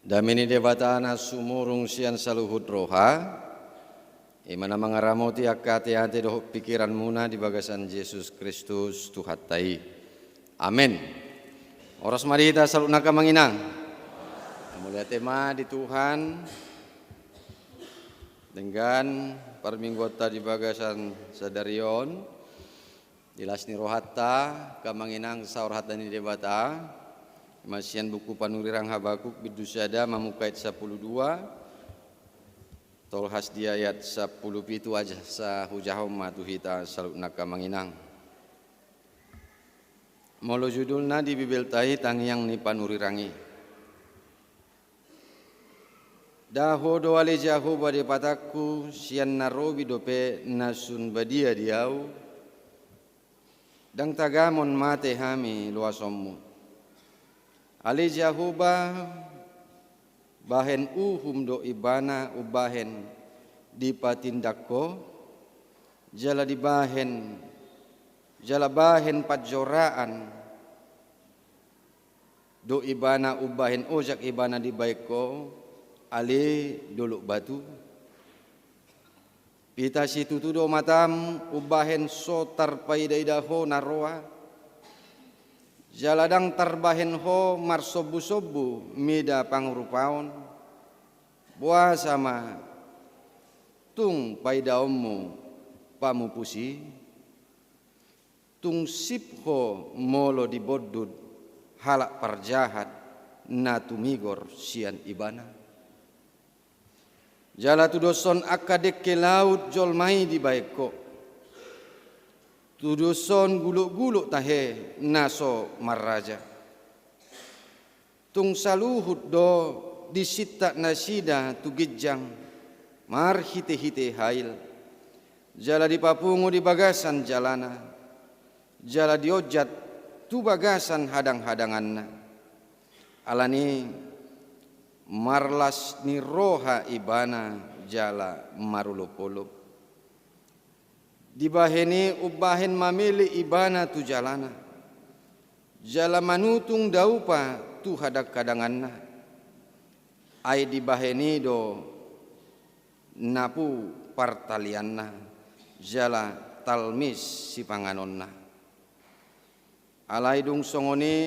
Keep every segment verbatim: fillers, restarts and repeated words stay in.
Dame ni Debata na sumurung sian saluhut roha, i ma na mangaramoti angka ateate dohot pingkiranmuna di bagasan Jesus Kristus Tuhanta i. Amen. Horas ma di hita saluhutna angka amang inang. Mauliate ma di Tuhan, denggan parmingguonta di bagasan sadari on. Di las ni rohanta, angka amang inang, sahat rohanta di Debata. I ma sian buku Panurirang Habakuk, bindu sada, mamungka ayat sampulu dua, tolhas di ayat sampulu pitu. Asa hujahahon ma tu hita saluhutna angka amang inang. Molo judulna di Bibelta i, Tangiang ni Panurirang i. Nda Ho do ale Jahowa Debatangku, sian na robi dope na sun badia di ahu, ndang tagamon mate hami loasonmu. Ale Jahowa, bahen uhum do Ibana umbahen dipatindak Ho, jala dibahen, jala bahen panjoraan do Ibana umbahen ojak Ibana dibahen Ho, ale Dolok Batu. Pita situtu do matam umbahen so tarpaidaida Ho na roa, jala ndang tarbahen Ho marsombusombu mida pangurupaon. Boasa ma tung paidaonmu pamupus i? Tung sip Ho molo dibondut halak parjahat na tumigor sian Ibana? Jala tudoshon angka dengke laut jolma i dibahen Ho, tudoshon gulukguluk tahe na so marraja. Tung saluhut do disintak nasida tu ginjang marhitehite hail, jala dipapungu di bagasan jalana, jala dionjat tu bagasan hadanghadanganna. Alani marlas ni roha Ibana jala marolopolop. Dibahen i umbahen mamele Ibana tu jalana, jala manutung daupa tu hadanghadanganna. Ai dibahen i do napu partalianna, jala talmis sipanganonna. Alai dung songon i,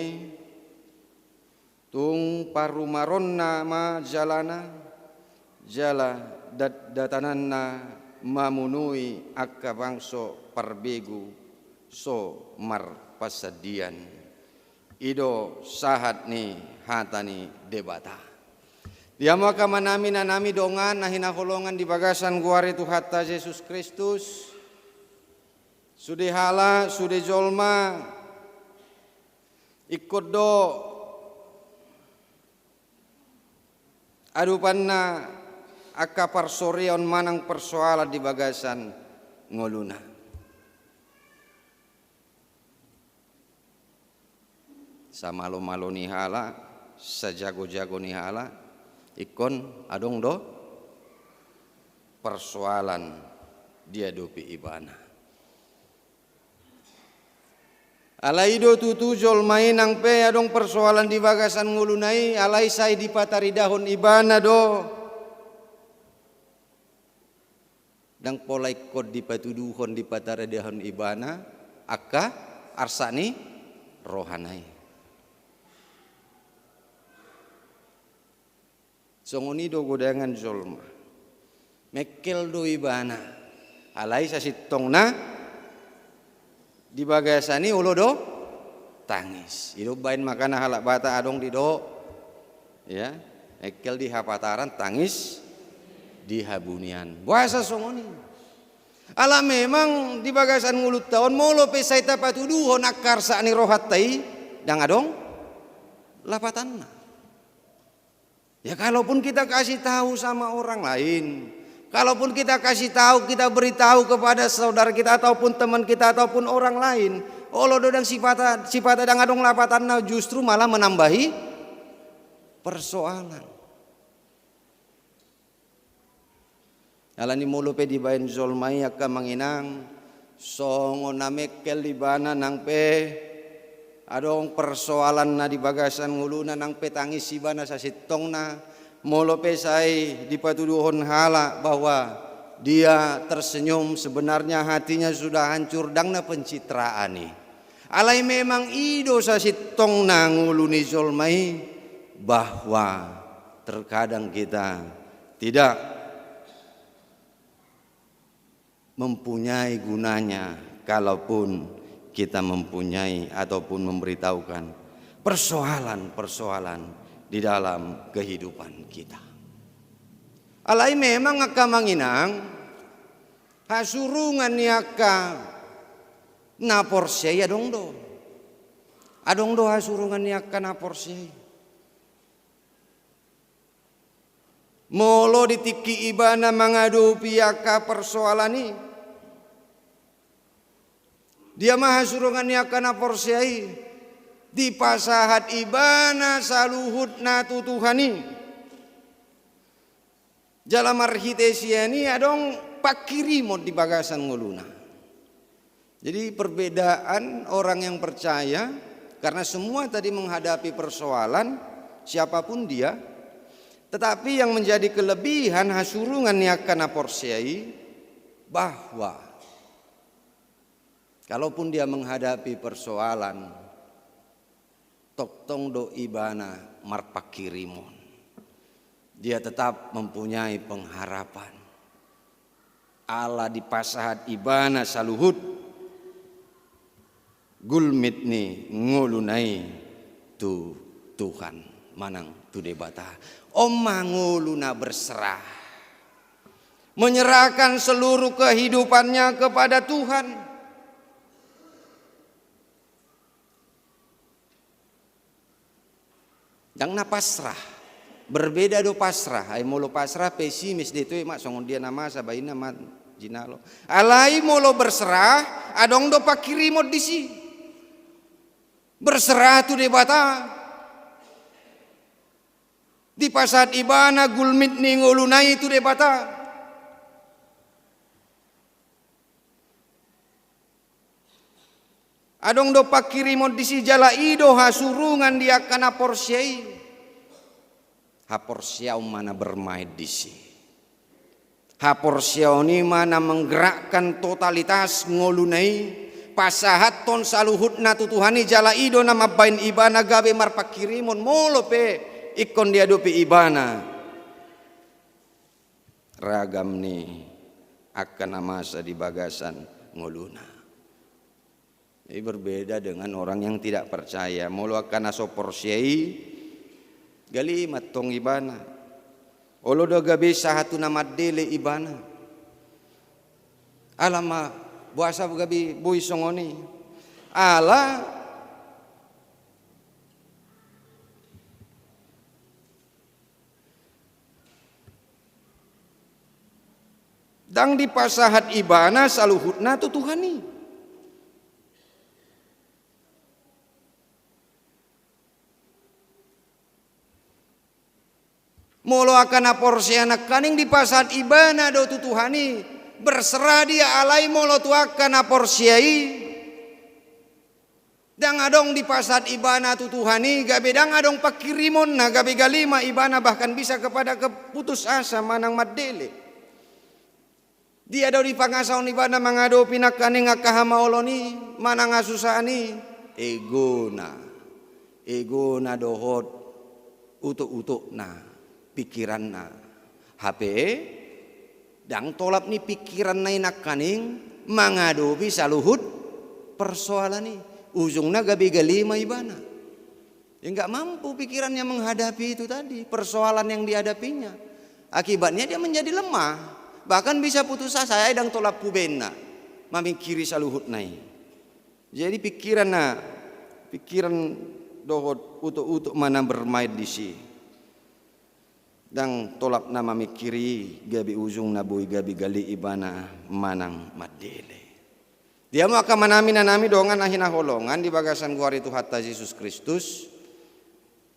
tung parumaronna ma jalana, jala dat-, datananna mamunui angka bangso parbegu so marpasandian. I do sahat ni hata ni Debata. Di hamu angka amanami, inanami, dongan na hinaholongan di bagasan goar ni Tuhanta Jesus Kristus, sude halak, sude jolma, ingkon do adopanna angka parsoreon manang persoalan di bagasan ngoluna. Samalomalo ni halak, sajagojago ni halak, ingkon adong do persoalan diadopi ibana. Alai i do tutu jolma i nang pe adong persoalan di bagasan ngoluna i, alai sai dipataridahon ibana do. Ndang pola ingkon dipatuduhon, dipataridahon ibana angka arsak ni rohana i. Songon i do godangan jolma. Mengkel do ibana. Alai sasintongna di bagasan i olo do tangis. I do umbahen makana halak Batak adong didok, ya, mengkel di hapataran, tangis di habunian. Boasa songon i? Ala memang di bagasan ngolunta on molo pe sai tapatuduhon angka arsak ni rohanta i, ndang adong lapatanna. Ya, kalaupun kita kasih tahu sama orang lain, kalaupun kita kasih tahu, kita beritahu kepada saudara kita ataupun teman kita ataupun orang lain, olo do ndang sipata, sipata ndang adong lapatanna, justru malah menambahi persoalan. Alani molo pe dibahen jolma i angka amang inang, songon na mengkel ibana nang pe adong persoalanna di bagasan ngoluna, nang pe tangis ibana sasintongna, Molo pe sai dipatuduhon halak bahwa dia tersenyum, sebenarnya hatinya sudah hancur, ndang na pencitraan i. Alai memang i do sasintongna ngolu ni jolma i, bahwa terkadang kita tidak mempunyai gunanya kalaupun kita mempunyai ataupun memberitahukan persoalan-persoalan di dalam kehidupan kita. Alai memang angka amang inang, hasurungan ni angka na porsea i adong do. Adong do hasurungan ni angka na porsea i. Molo di tingki ibana mangadopi angka persoalan i, dia ma hasurungan ni angka na porsea i, dipasahat ibana saluhutna tu Tuhan i. Jala marhite sian i adong pangkirimon di bagasan ngoluna. Jadi, perbedaan orang yang percaya, karena semua tadi menghadapi persoalan, siapapun dia, tetapi yang menjadi kelebihan hasurungan ni angka na porsea i, bahwa kalaupun dia menghadapi persoalan, tongtong do ibana marpangkirimon. Dia tetap mempunyai pengharapan. Ala dipasahat ibana saluhut gulmit ni ngoluna i tu Tuhan manang tu Debata. On ma ngoluna berserah. Menyerahkan seluruh kehidupannya kepada Tuhan. Ndang na pasrah. Berbeda do pasrah. Ai molo pasrah pesimis do i, tu i ma songon dia na masa bainna ma jinalo. Alai molo berserah, adong do pangkirimon disi. Berserah tu Debata. Dipasahat ibana gulmit ni ngoluna i tu Debata. Adong do pangkirimon disi, jala i do hasurungan di angka na porsea i. Haporseaon ma na bermain disi. Haporseaon i ma na menggerakkan totalitas ngoluna i, pasahathon saluhutna tu Tuhan i, jala i do na mambahen ibana gabe marpangkirimon molo pe ingkon diadopi ibana ragam ni angka na masa di bagasan ngoluna. Jadi berbeda dengan orang yang tidak percaya. Molo angka na so porsea i, gali mantong ibana. Olo do gabe sahat tu na mandele ibana. Ala ma boasa gabe boi songon i. Ala ndang dipasahat ibana saluhutna tu Tuhan i. Molo angka na porsea nangkaning dipasahat ibana do tu Tuhan i, berserah dia, alai molo tu angka na porsea i, ndang adong dipasahat ibana tu Tuhan i, gabe ndang adong pangkirimonna, gabe gali ma ibana bahkan bisa kepada keputus asa manang mandele. Dia do dipangasahon ibana mangadopi nangkaning angka hamaolon i, manang hasusaan i, egona. Egona dohot utok-utokna, pingkiranna. Hape, ndang tolap ni pingkiranna i nangkaning mangadopi saluhut persoalan i. Ujungna gabe gali ma ibana. Dia nggak mampu pikirannya menghadapi itu tadi, persoalan yang dihadapinya. Akibatnya dia menjadi lemah, bahkan bisa putus asa, ai ndang tolap hubenna mamingkiri saluhutna i. Jadi pikiranna, pikiran dohot utok-utok ma na bermain disi. Ndang tolap na mamingkiri, gabe ujungna boi gabe gali ibana manang mandele. Dia ma angka amanami, inanami, dongan na hinaholongan di bagasan goar ni Tuhanta Jesus Kristus,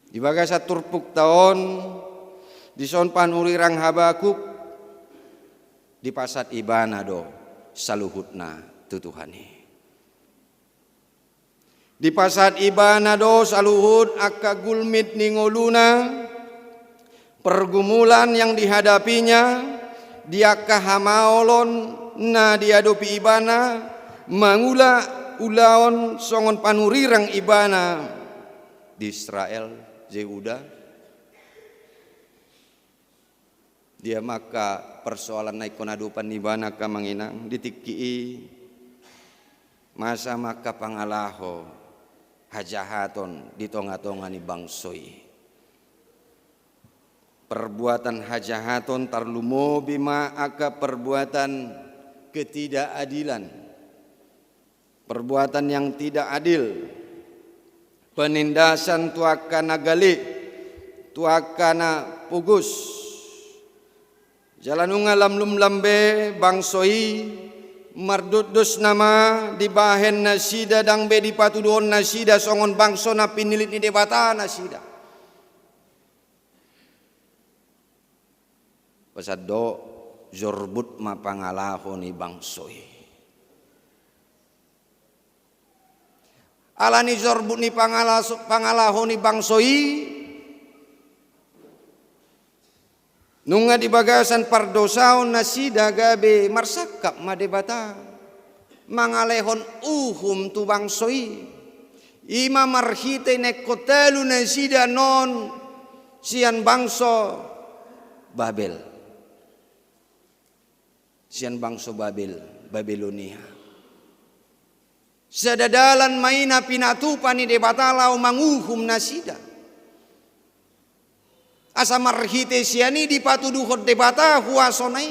di bagasan turpukta on, dison panurirang Habakuk, dipasahat ibana do saluhutna tu Tuhan i. Dipasahat ibana do saluhut angka gulmit ni ngoluna, Pergumulan yang dihadapinya di angka hamaolon na diadopi ibana, mangula ulaon songon panurirang ibana di Israel, Jehuda. Dia ma angka persoalan na ingkon adopan ibana, angka amang inang, di tingki i? Masa ma angka pangalaho hajahaton di tonga-tonga ni bangso i? Perbuatan hajahaton, tarlumobi ma angka perbuatan ketidakadilan, perbuatan yang tidak adil, penindasan tu angka na gale, tu angka na pogos. Jala nunga lam lum lam be bangso i, mardoddos nama dibahen nasida, ndang be dipatuduhon nasida songon bangso na pinillit ni Debata nasida. Pasando, jorbut ma pangalaho ni bangso i. Ala ni jorbut ni pangalaso-, pangalaho ni bangso i, nunga di bagasan pardosaon nasida gabe marsangkap ma Debata mangalehon uhum tu bangso i. I ma marhite na ingkon talu nasida non sian bangso Babel. Sian bangso Babel, Babilonia. Sada dalan ma i na pinatupa ni Debata laho manguhum nasida. Asa marhite sian i dipatuduhon Debata huasona i.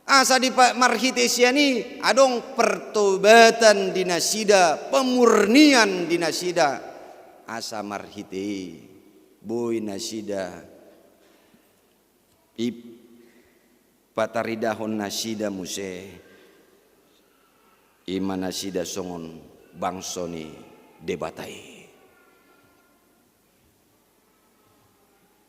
Asa dipa-, marhite sian i adong pertobatan di nasida, pemurnian di nasida. Asa marhite i boi nasida i pataridahon nasida muse, i ma nasida songon bangso ni Debata i.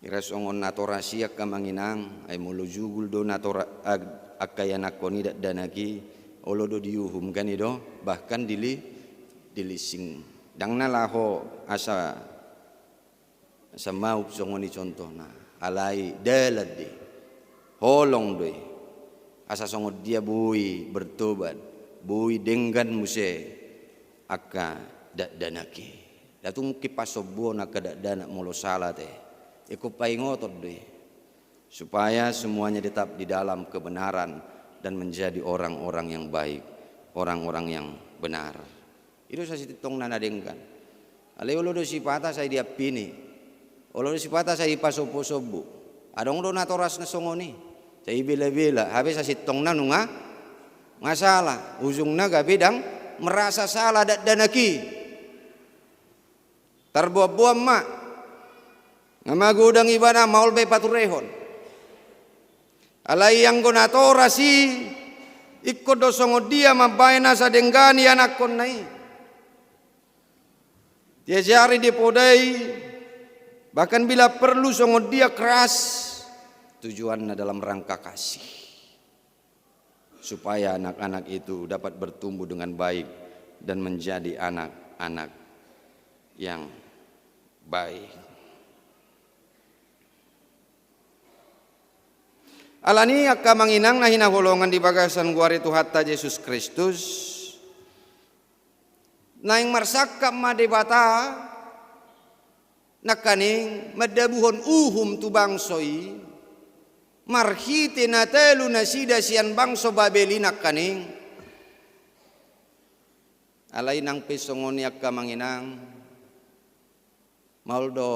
Ira songon natoras i, angka amang inang, ai molo jugul do natora-, ag-, angka ianakkon i dakdanak i, olo do diuhum kan i do, bahkan dili-, dilising. Ndang na laho asa Asa maup songon i contohna, alai dalan do i, holong do i. Asa songon dia boi bertobat, boi denggan muse angka dakdanak i. Ndang tung mungkin pasombuon angka dakdanak molo sala te. Ingkon paingoton do i. Supaya semuanya tetap di dalam kebenaran dan menjadi orang-orang yang baik, orang-orang yang benar. I do sasintongna na denggan. Alai olo do sipata sai diampini. Olo do sipata sai dipasombu-sombu. Adong do natorasna songon i. Sai ibela-bela, hape sasintongna nunga, nunga sala. Ujungna gabe ndang merasa sala dakdanak i. Tarboan-boan ma. Nga magodang ibana maol be paturehon. Alai anggo natoras i, ingkon do songon dia mambahen asa denggan ianakkonna i. Diajari, dipodai, bahkan bila perlu songon dia keras, tujuanna dalam rangka kasih. Supaya anak-anak itu dapat bertumbuh dengan baik dan menjadi anak-anak yang baik. Alani i angka amang inang na hinaholongan di bagasan goar ni Tuhanta Jesus Kristus, naeng marsangkap ma Debata nangkaning mandabuhon uhum tu bangso i, marhite na talu nasida sian bangso Babel i nangkaning. Alai nang pe songon i angka amang inang, maol do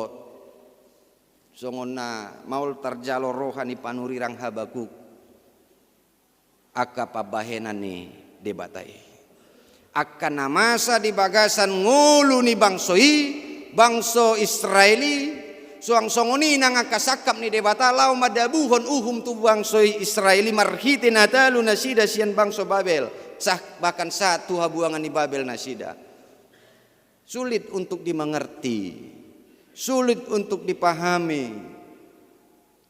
songon na maol tarjalo roha ni panurirang Habakuk angka pambahenan ni Debata i. Angka na masa di bagasan ngolu ni bangso i, bangso Israel i, suang songon i nang angka sangkap ni Debata laho mandabuhon uhum tu bangso i Israel i marhite na talu nasida sian bangso Babel, sah-, bahkan sahat tu habuangan ni Babel nasida. Sulit untuk dimengerti, sulit untuk dipahami.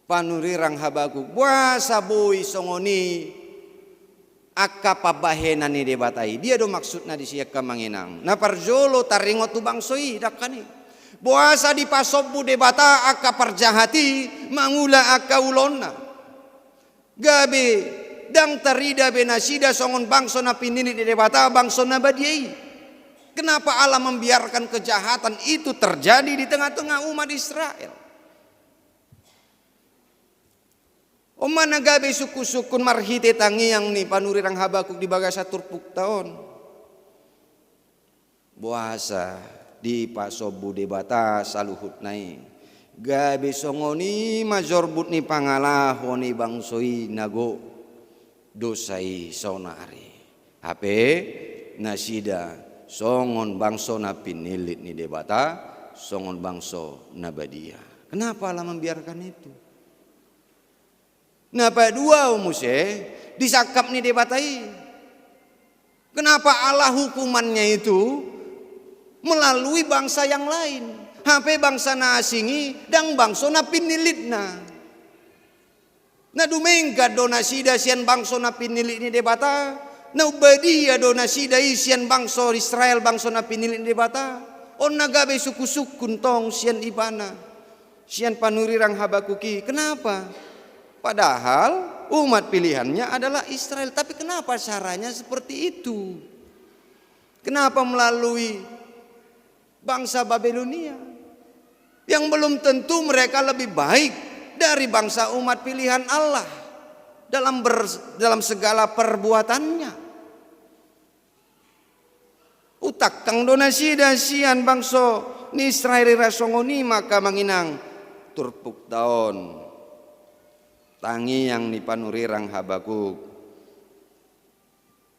Panurirang Habakuk, boasa boi songon i angka pambahenan ni Debata i? Dia do maksudna disi angka amang inang? Na parjolo taringot tu bangso i nangkaning. Boasa dipasombu Debata angka parjahat i mangula angka ulaonna? Gabe ndang tarida be nasida songon bangso na pinillit ni Debata, bangso na badia i. Kenapa Allah membiarkan kejahatan itu terjadi di tengah-tengah umat Israel? On ma na gabe sungkun-sungkun marhite tangiang ni panurirang Habakuk di bagasan turpukta on. Boasa dipasombu Debata saluhutna i? Gabe songon i ma jorbut ni pangalaho ni bangso i na gok dosa i saonari. Hape nasida songon bangso na pinillit ni Debata, songon bangso na badia. Kenapa Allah membiarkan itu? Na paduahon muse, disangkap ni Debata i. Kenapa Allah hukumannya itu melalui bangsa yang lain? Hape bangsa na asing i ndang bangso na pinillitna. Na dumenggan do nasida sian bangso na pinillit ni Debata, na umbadia do nasida i sian bangso Israel, bangso na pinillit ni Debata. On na gabe sungkun-sungkun tong sian ibana, sian panurirang Habakuk i. Kenapa? Padahal umat pilihannya adalah Israel. Tapi kenapa caranya seperti itu? Kenapa melalui bangsa Babilonia yang belum tentu mereka lebih baik dari bangsa umat pilihan Allah dalam ber-, dalam segala perbuatannya? Utangkang do nasida sian bangso ni Israel i. Ra songon i ma angka amang inang turpukta on. Tangiang ni panurirang Habakuk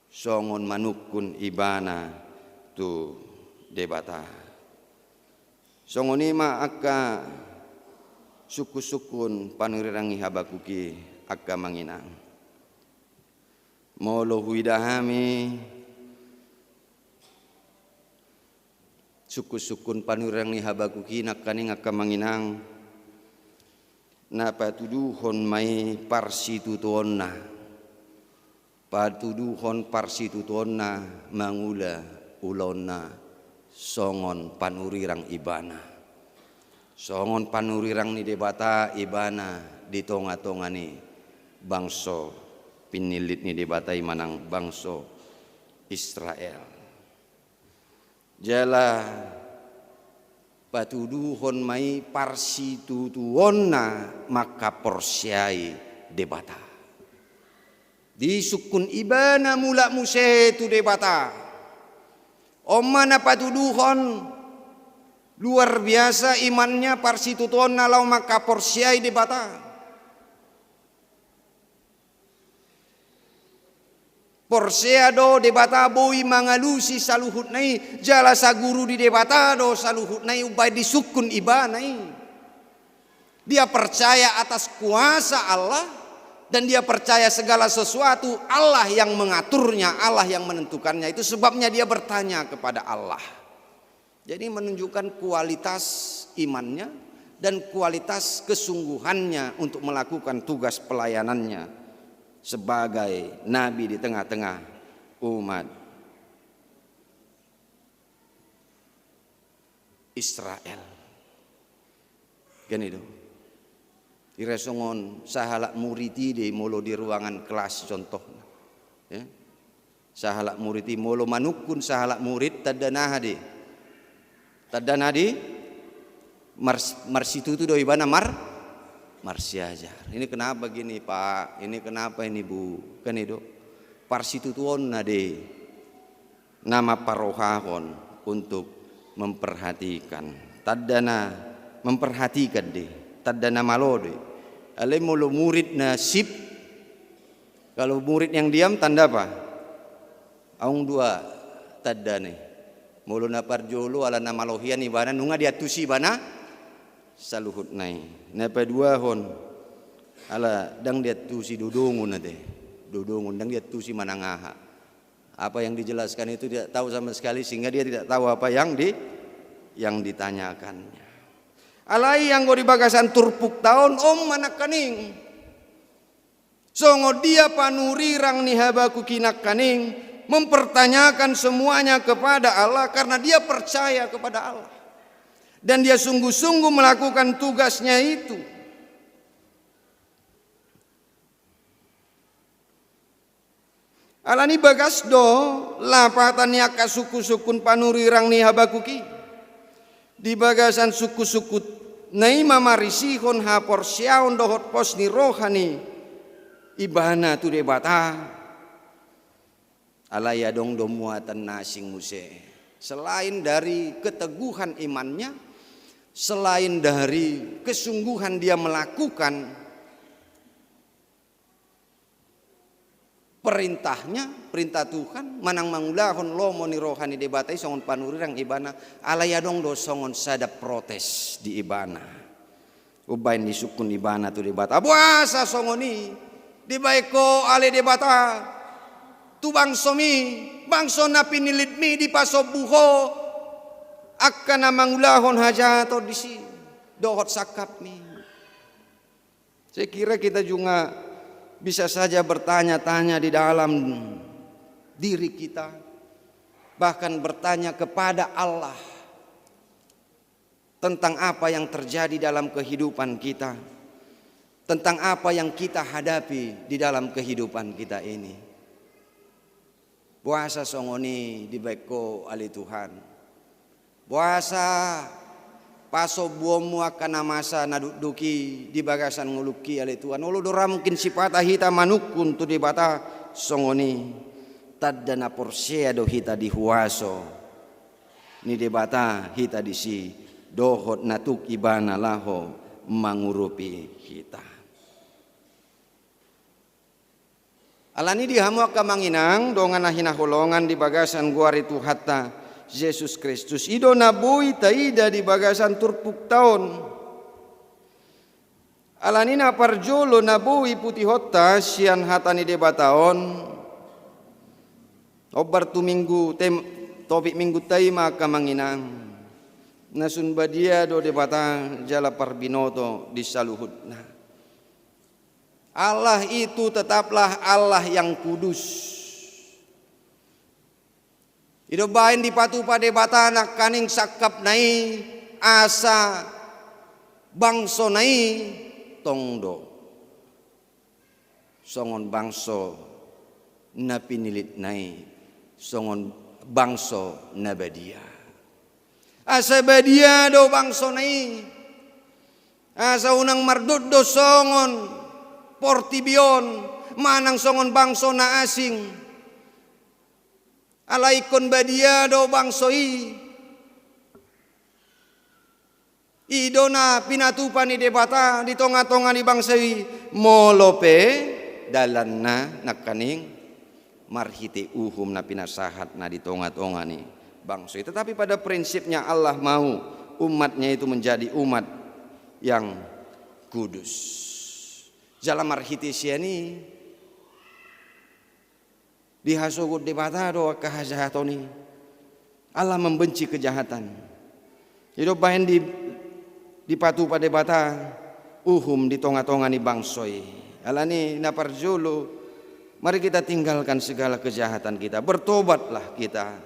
songon manungkun ibana tu Debata. Songon i ma angka sungkun-sungkun panurirang ni Habakuk i, angka amang inang. Molo huida hami sungkun-sungkun panurirang ni Habakuk i nangkaning, angka amang inang, na patuduhon ma i parsitutuonna, patuduhon parsitutuonna mangula ulaonna songon panurirang ibana. Songon panurirang ni Debata ibana di tonga-tonga ni bangso pinillit ni Debata i manang bangso Israel. Jala patuduhon ma i parsitutuonna mangkaporseai Debata. Disungkun ibana mulak muse tu Debata. On ma na patuduhon luar biasa imannya, parsitutuonna laho mangkaporseai Debata. Porsea do Debata boi mangalusi saluhutna i, jala saguru di Debata do saluhutna i umbahen disungkun ibana i. Dia percaya atas kuasa Allah, dan dia percaya segala sesuatu Allah yang mengaturnya, Allah yang menentukannya. Itu sebabnya dia bertanya kepada Allah. Jadi, menunjukkan kualitas imannya dan kualitas kesungguhannya untuk melakukan tugas pelayanannya sebagai nabi di tengah-tengah umat Israel. Kan itu. Ira songon sahalak murid i do molo di ruangan kelas, contohna. Ya. Sahalak murid i molo manungkun sahalak murid, tandana aha do i? Tandana aha do i? Mars-, marsitutu do ibana mar-, marsiajar. Ini kenapa gini, Pak? Ini kenapa ini, Bu? Kan itu. Parsitutuonna do i na mamparrohahon untuk memperhatikan. Tandana memperhatikan do i, tandana malo do i. Alai molo murid na sip, kalau murid yang diam tanda apa? Adong dua tandana i. Molo na parjolo ala na malo hian ibana, nunga diantusi ibana saluhutna i. Na paduahon, ala ndang diantusi dodongon ate. Dodongon ndang diantusi manang aha. Apa yang dijelaskan itu tidak tahu sama sekali, sehingga dia tidak tahu apa yang di-, yang ditanyakannya. Alai anggo di bagasan turpukta on, on ma nangkaning. Songon dia panurirang ni Habakuk i nangkaning, mempertanyakan semuanya kepada Allah karena dia percaya kepada Allah. Dan dia sungguh-sungguh melakukan tugasnya itu. Alani bagas do lapatan ni angka sungkun-sungkun panurirang ni Habakuk i. Di bagasan sungkun-sungkunna i ma marisihon haporseaon dohot pos ni roha ni ibana tu Debata. Alai adong do muatan na asing muse. Selain dari keteguhan imannya, selain dari kesungguhan dia melakukan perintahnya, perintah Tuhan, manang mangulahon lomo ni roha ni Debata i songon panurirang ibana, alai adong do songon sada protes di ibana. Umbaen disungkun ibana tu Debata, boasa songon i dibaen Ho ale Debata tu bangsomi, bangso na pinillitmi, dipasombu Ho angka na mangulahon hajahaton disi dohot sangkapmi. Saya kira kita juga bisa saja bertanya-tanya di dalam diri kita, bahkan bertanya kepada Allah tentang apa yang terjadi dalam kehidupan kita, tentang apa yang kita hadapi di dalam kehidupan kita ini. Boasa songon i dibaen Ho ale Tuhan? Boasa pasombuonmu angka na masa na dokdok i di bagasan ngolungki ale Tuhan? Olo do ra mungkin sipata hita manungkun tu Debata songon i. Tanda na porsea do hita di huaso ni Debata hita disi, dohot na tuk Ibana laho mangurupi hita. Alani di hamu angka amang inang, dongan na hinaholongan di bagasan goar ni Tuhanta Jesus Kristus, i do na boi taida di bagasan turpukta on. Alani na parjolo na boi putihonta sian hata ni Debata on, hombar tu minggu tem-, topik minggunta i ma angka amang inang, na sun badia do Debata jala parbinoto di saluhutna. Allah itu tetaplah Allah yang kudus. I do umbaen dipatupa Debata nangkaning sangkapna i asa bangsona i tong do songon bangso na pinillitna i, songon bangso na badia. Asa badia do bangsona i, asa unang mardokdok songon portibi on manang songon bangso na asing. Alai ingkon badia do bangso i. I do na pinatupa ni Debata di tonga-tonga ni bangso i, molo pe dalanna nangkaning marhite uhum na pinasahatna di tonga-tonga ni bangso i. Tetapi pada prinsipnya Allah mau umatnya itu menjadi umat yang kudus. Jala marhite sian i dihasogot Debata do angka hajahaton i. Allah membenci kejahatan. I do umbaen di, dipatupa Debata uhum di tonga-tonga ni bangso i. Alani na parjolo, mari kita tinggalkan segala kejahatan kita. Bertobatlah kita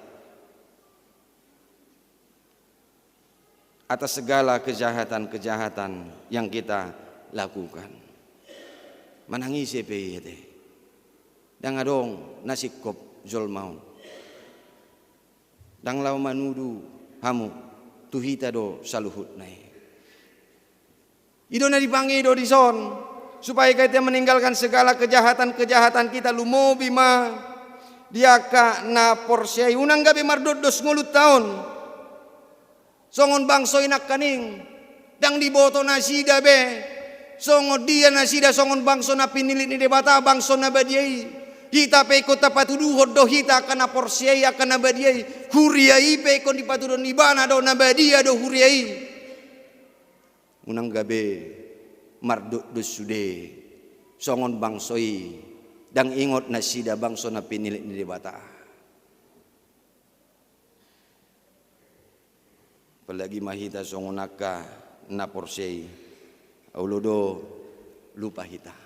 atas segala kejahatan-kejahatan yang kita lakukan. Manang ise pe i ate, ndang adong na singkop jolma on. Ndang laho manudu hamu, tu hita do saluhutna i. I do na dipangido dison, supaya kita meninggalkan segala kejahatan-kejahatan kita, lumobi ma di angka na porsea i, unang gabe mardokdos ngolunta on songon bangso i nangkaning. Ndang diboto nasida be songon dia nasida songon bangso na pinillit ni Debata, bangso na badia i. Hita pe ingkon tapatuduhon do hita angka na porsea i angka na badia i. Huria i pe ingkon dipatuduhon, ibana do na badia do huria i. Unang gabe mardokdos sude songon bangso i, ndang ingot nasida bangso na pinillit ni Debata. Apalagi ma hita songon angka na porsea i, olo do lupa hita.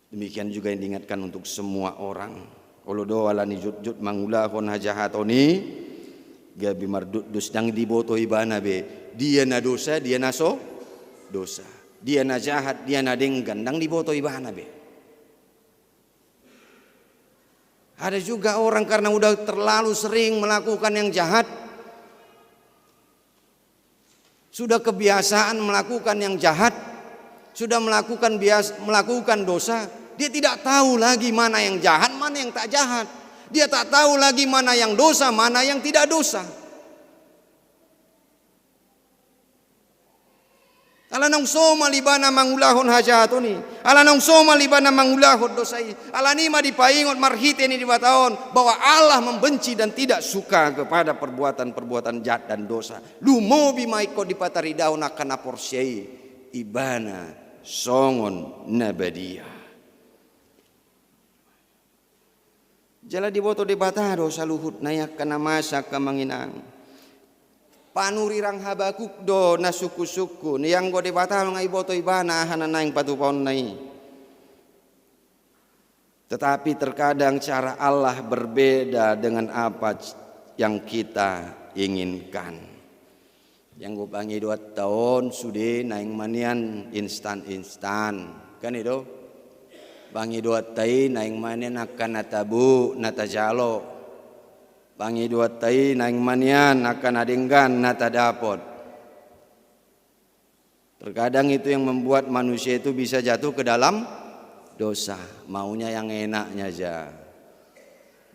Demikian juga yang diingatkan untuk semua orang. Olo do alani jotjot mangulahon hajahaton i, gabe mardokdos, ndang diboto ibana be Dia na dosa, dia na so dosa. Dia na jahat, dia na denggan, ndang diboto ibana be. Ada juga orang karena udah terlalu sering melakukan yang jahat, sudah kebiasaan melakukan yang jahat, sudah melakukan bias-, melakukan dosa, dia tidak tahu lagi mana yang jahat, mana yang tak jahat. Dia tak tahu lagi mana yang dosa, mana yang tidak dosa. Ala naung somal ibana mangulahon hajahaton i, ala naung somal ibana mangulahon dosa i. Alani i ma dipaingot marhite ni Debata on bahwa Allah membenci dan tidak suka kepada perbuatan-perbuatan jahat dan dosa. Lumobi ma ingkon dipataridahon angka na porsea i, ibana songon na badia. Jala diboto Debata do saluhutna i, angka na masa, angka amang inang. Panurirang Habakuk do na sungkun-sungkun, ianggo Debata nga iboto ibana aha na naeng patupaonna i. Tetapi terkadang cara Allah berbeda dengan apa c-, yang kita inginkan. Ianggo pangidoanta on sude naeng ma nian instan-instan, kan i do? Pangidoanta i naeng ma nian angka na tabo na tajalo. Pangidoanta i naeng ma nian angka na denggan na tadapot. Terkadang itu yang membuat manusia itu bisa jatuh ke dalam dosa. Maunya yang enaknya aja.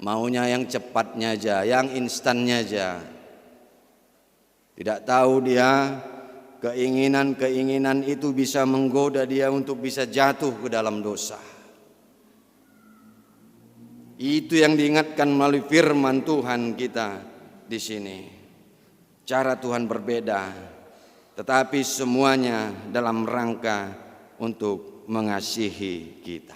Maunya yang cepatnya aja, yang instannya aja. Tidak tahu dia, keinginan-keinginan itu bisa menggoda dia untuk bisa jatuh ke dalam dosa. Itu yang diingatkan melalui firman Tuhan kita di sini. Cara Tuhan berbeda, tetapi semuanya dalam rangka untuk mengasihi kita.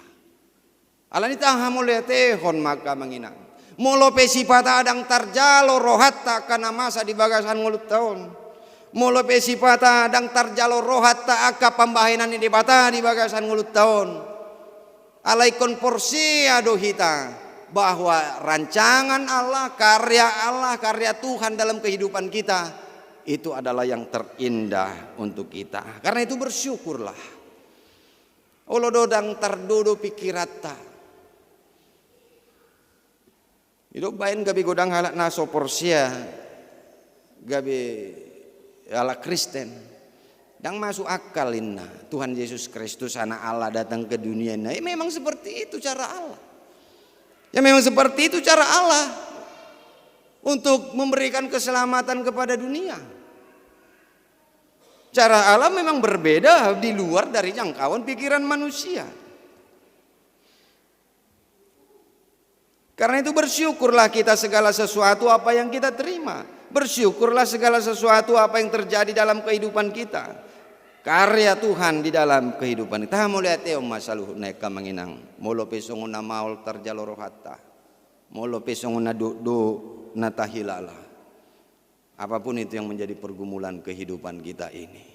Alani i tahamauliatehon ma angka amang inang. Molo pe sipata ndang tarjalo rohanta angka na masa di bagasan ngolunta on, molo pe sipata ndang tarjalo rohanta angka pambahenan ni Debata di bagasan ngolunta on, alai ingkon porsea do hita bahwa rancangan Allah, karya Allah, karya Tuhan dalam kehidupan kita, itu adalah yang terindah untuk kita. Karena itu bersyukurlah. Olo do ndang tardodo pikiranta. I do umbahen gabe godang halak na so porsea, gabe halak Kristen. Ndang masuk akal inna, Tuhan Yesus Kristus, Anak Allah, datang ke dunia ini. Ya, memang seperti itu cara Allah. Ya, memang seperti itu cara Allah untuk memberikan keselamatan kepada dunia. Cara Allah memang berbeda, di luar dari jangkauan pikiran manusia. Karena itu, bersyukurlah kita segala sesuatu apa yang kita terima. Bersyukurlah segala sesuatu apa yang terjadi dalam kehidupan kita. Karya Tuhan di dalam kehidupan kita. Tahamauliatehon ma saluhutna angka amang inang. Molo pe songon na maol tarjalo rohanta. Molo pe songon na dokdok na tahilala. Apapun itu yang menjadi pergumulan kehidupan kita ini.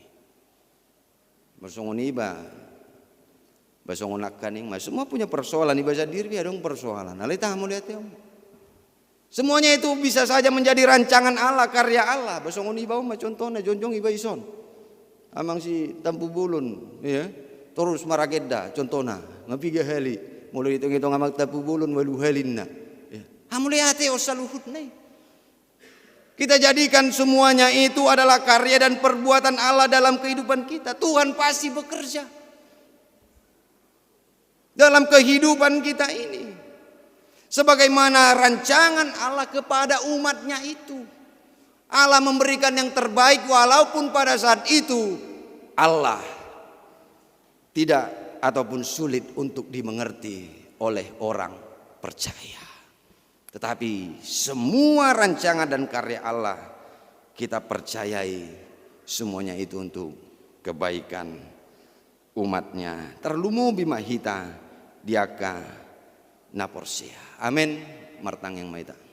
Ba songon iba, ba songon nangkaning ma, semua punya persoalan, iba sandiri pe adong persoalan. Alai tahamauliatehon. Semuanya itu bisa saja menjadi rancangan Allah, karya Allah. Ba songon iba on ma contohna, jongjong iba ison. Amang si Tampubolon, ya. Torus maragenda, contohna. Nga piga hali. Molo dihitung-hitung amang Tampubolon, ualu hali inna. Ya. Hamauliatehon saluhutna i. Kita jadikan semuanya itu adalah karya dan perbuatan Allah dalam kehidupan kita. Tuhan pasti bekerja dalam kehidupan kita ini. Sebagaimana rancangan Allah kepada umat-Nya itu. Allah memberikan yang terbaik walaupun pada saat itu Allah tidak ataupun sulit untuk dimengerti oleh orang percaya. Tetapi semua rancangan dan karya Allah kita percayai semuanya itu untuk kebaikan umat-Nya. Tarlumobi ma hita di angka na porsea. Amen. Martangiang ma hita.